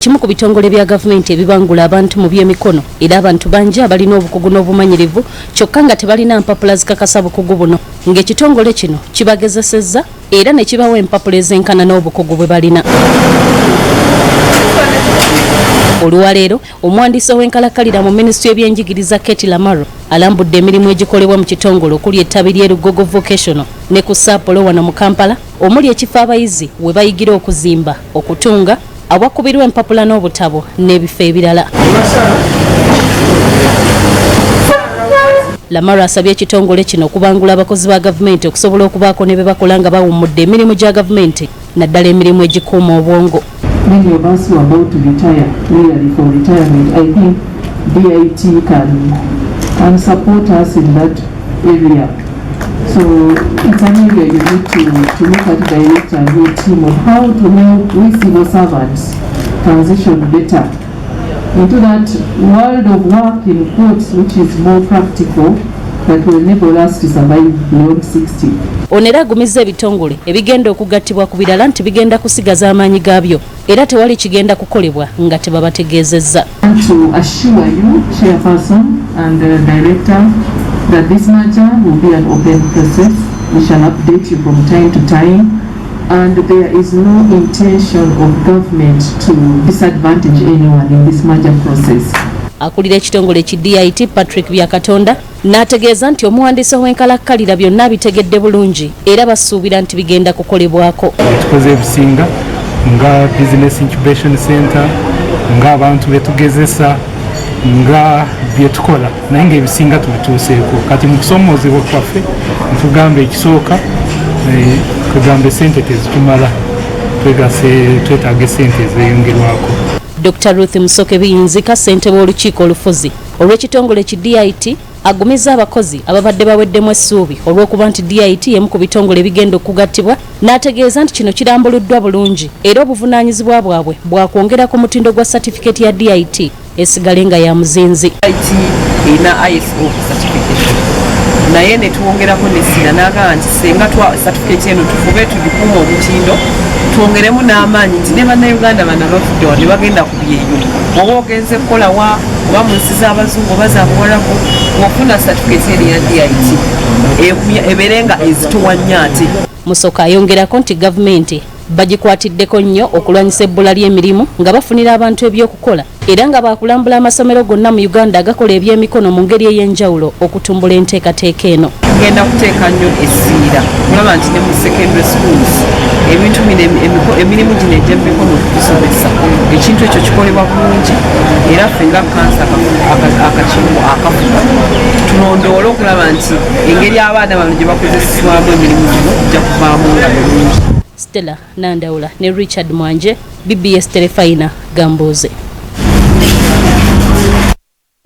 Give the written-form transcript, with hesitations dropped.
kimu ku bitongole bya gavumenti ebibangula abantu mu by'emikono era abantu bangi abalina obukugu n'obumanyirivu kyokka nga tebalina mpapula zikakasa bukugu buno, ng'ekitongole kino kibagezesezza era ne kibawa empapula ezenkana n'obukugu bwe balina. Olwaleero omuwandiisi ow'enkalakkalira mu minisitule y'ebyenjigiriza, Ketty Lamaro, alambudde emirimu egikolebwa mu kitongole okuli ettabi ly'e Lugogo Vocational ne ku Saapolo wano mu Kampala, omuli ekifo abayizi we bayigira okuzimba, okutunga, awakubirwa empapula n'obutabo n'ebifo ebirala. Lamaro asabye ekitongole kino okubangula abakozi ba gavumenti okusobola okubaako ne bye bakola nga bawummudde emirimu gya gavumenti, naddala emirimu egikuuma obwongo. Many of us who are about to retire, really for retirement, I think DIT can support us in that area. So it's an area you need to look at, director and your team, on how to help we civil servants transition better into that world of work, in quotes, which is more practical, that will enable us to survive beyond 60. Ono era agumizza ebitongole ebigenda okugattibwa ku birala nti bigenda kusigaza amaanyi gaabyo era tewali kigenda kukolebwa nga tebabategeezezza. I want to assure you, Chairperson and Director, that this merger will be an open process. We shall update you from time to time, and there is no intention of government to disadvantage anyone in this merger process. Akulira ekitongole ki DIT, Patrick Byakatonda, n'ategeeza nti omuwandiisi ow'enkalakkalira byonna abitegedde bulungi era basuubira nti bigenda kukolebwako. Tukoze ebisinga nga business incubation center, ng'abantu betugezesa, nga byetukola, naye ngaebisinga tubituuseeko. Kati mu kusomoozebwa kwaffe ntugamba ekisooka, tugamba esente tezitumala, twegase twetaaga esente ezeyongerwako. Dr Ruth Musoke Biyinzika, ssentebe w'olukiiko olufuzi olw'ekitongole ki DIT, agumiza abakozi ababadde baweddemu essuubi olw'okuba nti DIT emu ku bitongole ebigenda okugattibwa, n'ategeeza nti kino kirambuluddwa bulungi era obuvunaanyizibwa bwabwe bwakwongera ku mutindo gwa satifikeeti ya DIT esigale nga ya muzinzi. DIT erina ISO certification, naye netwongerako nessira n'agamba nti senga twa certificate eno tufube tugikuuma omutindo, twongeremu n'amaanyi nti ne Bannayuganda bano abavudde wano ne bagenda ku byeyo, oba ogenze kukola wa, oba mu nsi z'abazungu oba za Buwarabu, ng'ofuna certificate eno ya DIT ebeere nga ezitowa nnyo ate. Musoka ayongerako nti gavumenti bagikwatiddeko nnyo okulwanyisa ebbula ly'emirimu nga bafunira abantu ebyokukola, era nga bakulambula amasomero gonna mu Uganda agakola ebyemikono mu ngeri ey'enjawulo okutumbula enteekateeka eno. Tugenda kuteeka nnyo essiira kulaba nti ne mu secondary schools ebintu bino, emirimu gino egy'emikono tugisomesa. Ekintu ekyo kikolebwa bulungi, era ffe nga kansa akakiiko akafuga tulondoole okulaba nti engeri abaana bano gye bakozesebwamu emirimu gino gijja kuvaamu nga birungi. Stella Nandawula ne Richard Mwanje, BBS Terefayina, Gambuuze.